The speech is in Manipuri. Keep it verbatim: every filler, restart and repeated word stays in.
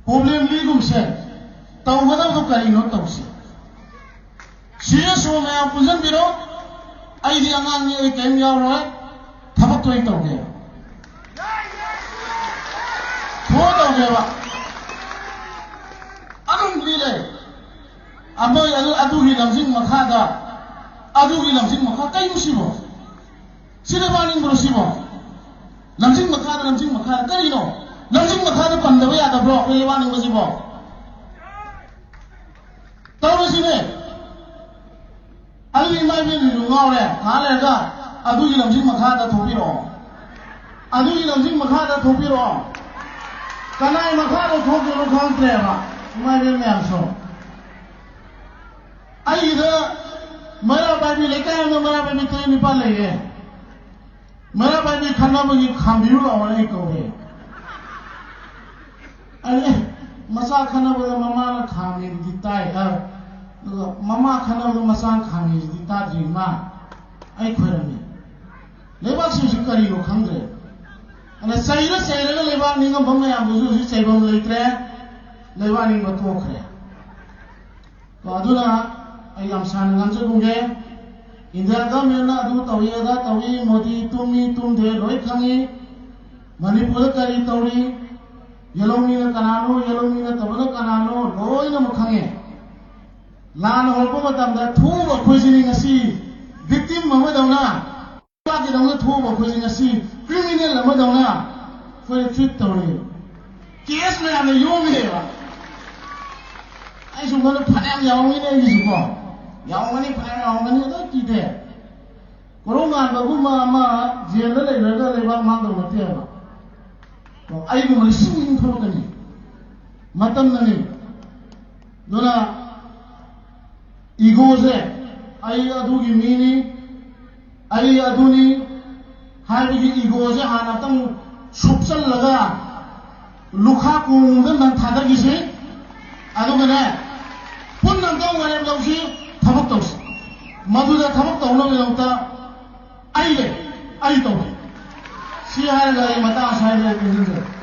ꯄ꯭ꯔꯣꯕ꯭ꯂꯦꯝ ꯂꯤꯒꯨꯝꯁꯦ꯫ ꯇꯧꯒꯗꯕꯗꯣ ꯀꯔꯤꯅꯣ ꯇꯧꯁꯤ꯫ ꯁꯤ ꯑꯦꯁ ꯑꯣ ꯃꯌꯥꯝ ꯄꯨꯟꯁꯤꯟꯕꯤꯔꯣ꯫ ꯑꯩꯗꯤ ꯑꯉꯥꯡꯅꯤ, ꯑꯩ ꯀꯔꯤꯝ ꯌꯥꯎꯔꯣꯏ꯫ ꯊꯕꯛꯇꯣ ꯑꯩ ꯇꯧꯒꯦ꯫ ꯊꯣꯛꯑ ꯇꯧꯒꯦꯕ꯫ ꯑꯗꯨꯝ ꯂꯤ ꯂꯩ꯫ ꯑꯃ ꯑꯗꯨ, ꯑꯗꯨꯒꯤ ꯂꯝꯖꯤꯡ ꯃꯈꯥꯗ, ꯑꯗꯨꯒꯤ ꯂꯝꯖꯤꯡ ꯃꯈꯥ ꯀꯩꯅꯣ ꯁꯤꯕꯣ? ꯁꯤꯗ ꯋꯥꯅꯤꯡꯕ꯭ꯔꯣ ꯁꯤꯕꯣ? ꯂꯝꯖꯤꯡ ꯃꯈꯥꯗ, ꯂꯝꯖꯤꯡ ꯃꯈꯥꯗ ꯀꯔꯤꯅꯣ? ꯂꯝꯖꯤꯡ ꯃꯈꯥꯗ ꯄꯟꯗꯕ ꯌꯥꯗꯕ꯭ꯔꯣ ꯑꯩꯈꯣꯏ ꯋꯥꯅꯤꯡꯕꯁꯤꯕꯣ? ꯇꯧꯔꯁꯤꯅꯦ꯫ ꯑꯗꯨꯗꯤ ꯏꯃꯥ ꯏꯕꯦꯟꯁꯤꯡꯁꯨ ꯉꯥꯎꯔꯦ꯫ ꯉꯥꯏꯍꯥꯛ ꯂꯩꯔꯒ ꯑꯗꯨꯒꯤ ꯂꯝꯖꯤꯡ ꯃꯈꯥꯗ ꯊꯣꯛꯄꯤꯔꯛꯑꯣ꯫ ꯑꯗꯨꯒꯤ ꯂꯝꯖꯤꯡ ꯃꯈꯥꯗ ꯊꯣꯛꯄꯤꯔꯛꯑꯣ꯫ ꯀꯅꯥꯏ ꯃꯈꯥꯗ ꯊꯣꯛꯇꯣꯏꯅꯣ ꯈꯪꯗ꯭ꯔꯦꯕ ꯏꯃꯥ ꯏꯕꯦꯟ ꯃꯌꯥꯝꯁꯨ꯫ ꯑꯩꯒꯤꯗ ꯃꯩꯔꯥ ꯄꯥꯏꯕꯤ, ꯂꯩꯀꯥꯏ ꯑꯃꯗ ꯃꯩꯔꯥ ꯄꯥꯏꯕꯤ ꯇꯔꯦꯠ ꯅꯤꯄꯥꯜ ꯂꯩꯌꯦ꯫ ꯃꯩꯔꯥ ꯄꯥꯏꯕꯤ ꯈꯠꯅꯕꯒꯤ ꯈꯥꯝꯕꯤꯌꯨ ꯂꯥꯛꯑꯣꯅ ꯑꯩ ꯀꯧꯔꯦ꯫ ꯑꯩ, ꯑꯦ, ꯃꯆꯥ ꯈꯠꯅꯕꯗ ꯃꯃꯥꯅ ꯈꯥꯝꯃꯤꯗꯨꯗꯤ ꯇꯥꯏ, ꯑ, ꯑꯗꯨꯒ ꯃꯃꯥ ꯈꯠꯅꯕꯗ ꯃꯆꯥꯅ ꯈꯥꯝꯃꯤꯗꯨꯗꯤ ꯇꯥꯗ꯭ꯔꯤ ꯏꯃꯥ꯫ ꯑꯩ ꯈꯣꯏꯔꯝꯃꯤ꯫ ꯂꯩꯕꯥꯛꯁꯤ ꯍꯧꯖꯤꯛ ꯀꯔꯤꯅꯣ ꯈꯪꯗ꯭ꯔꯦ꯫ ꯑꯗ ꯆꯩꯔ ꯆꯩꯔꯒ ꯂꯩꯕꯥꯛ ꯅꯤꯡꯉꯝꯕ ꯃꯌꯥꯝꯗꯨꯁꯨ ꯍꯧꯖꯤꯛ ꯆꯩꯐꯝ ꯂꯩꯇ꯭ꯔꯦ꯫ ꯂꯩꯕꯥꯛ ꯅꯤꯡꯕ ꯇꯣꯛꯈ꯭ꯔꯦ꯫ ꯀꯣ, ꯑꯗꯨꯅ ꯑꯩ ꯌꯥꯝ ꯁꯥꯡꯅ ꯉꯥꯡꯖꯒꯨꯝꯒꯦ꯫ ꯏꯟꯗꯤꯌꯥ ꯒꯚꯔꯟꯃꯦꯟꯠꯅ ꯑꯗꯨ ꯇꯧꯏ, ꯑꯗꯥ ꯇꯧꯏ, ꯃꯣꯗꯤ ꯇꯨꯝꯃꯤ, ꯇꯨꯝꯗꯦ, ꯂꯣꯏ ꯈꯪꯉꯤ꯫ ꯃꯅꯤꯄꯨꯔꯗ ꯀꯔꯤ ꯇꯧꯔꯤ? ꯌꯦꯜꯍꯧꯃꯤꯅ ꯀꯅꯥꯅꯣ, ꯌꯦꯜꯍꯧꯃꯤ ꯅꯠꯇꯕꯅ ꯀꯅꯥꯅꯣ, ꯂꯣꯏꯅꯃꯛ ꯈꯪꯉꯦ꯫ ꯂꯥꯟ ꯍꯧꯔꯛꯄ ꯃꯇꯝꯗ ꯊꯣꯛꯎꯕ ꯑꯩꯈꯣꯏꯁꯤꯅꯤ ꯉꯁꯤ victim ꯑꯃꯗꯧꯅ꯫ ꯂꯩꯕꯥꯛꯀꯤꯗꯃꯛꯇ ꯊꯣꯛꯎꯕ ꯑꯩꯈꯣꯏꯁꯦ ꯉꯁꯤ criminal ꯑꯃꯗꯧꯅ ꯑꯩꯈꯣꯏ treat ꯇꯧꯔꯦ꯫ Case ꯃꯌꯥꯝꯅ ꯌꯣꯝꯃꯦꯕ꯫ ꯑꯩꯁꯨ ꯃꯗꯨ ꯐꯅꯌꯥꯝ ꯌꯥꯎꯔꯝꯒꯅꯤ ꯑꯩꯒꯤꯁꯨꯀꯣ꯫ ꯌꯥꯎꯔꯝꯒꯅꯤ, ꯐꯅꯌꯥꯝ ꯌꯥꯎꯔꯝꯒꯅꯤ, ꯑꯗꯨ ꯀꯤꯗꯦ꯫ ꯀꯣꯔꯧꯉꯥꯟꯕꯒꯨꯝꯕ ꯑꯃ ꯖꯦꯜꯗ ꯂꯩꯈ꯭ꯔꯒ ꯂꯩꯕꯥꯛ ꯃꯥꯡꯗꯧ ꯅꯠꯇꯦꯕ꯫ ꯑꯩꯒꯨꯝꯕ ꯂꯤꯁꯤꯡ ꯅꯤꯐꯨ ꯊꯣꯛꯂꯛꯀꯅꯤ꯫ ꯃꯇꯝꯅꯅꯤ꯫ ꯑꯗꯨꯅ ꯏꯒꯣꯁꯦ, "ꯑꯩ ꯑꯗꯨꯒꯤ ꯃꯤꯅꯤ, ꯑꯩ ꯑꯗꯨꯅꯤ" ꯍꯥꯏꯕꯒꯤ ꯏꯒꯣꯁꯦ ꯍꯥꯟꯅ ꯑꯝꯇꯪ ꯁꯨꯞꯆꯜꯂꯒ ꯂꯨꯈꯥ ꯀꯣꯡꯗ ꯅꯪ ꯊꯥꯗꯈꯤꯁꯤ꯫ ꯑꯗꯨꯒꯅꯦ, ꯄꯨꯟꯅ ꯑꯝꯇꯪ ꯋꯥꯔꯦꯞ ꯂꯧꯁꯤ, ꯊꯕꯛ ꯇꯧꯁꯤ꯫ ꯃꯗꯨꯗ ꯊꯕꯛ ꯇꯧꯅꯕꯒꯤꯗꯃꯛꯇ ꯑꯩ ꯂꯩ, ꯑꯩ ꯇꯧꯒꯦ꯫ ꯁꯤ ꯍꯥꯏꯔꯒ ꯑꯩ ꯃꯇꯥꯡ ꯑꯁ꯭ꯋꯥꯏꯗ ꯂꯣꯏꯁꯤꯟꯖꯔꯦ꯫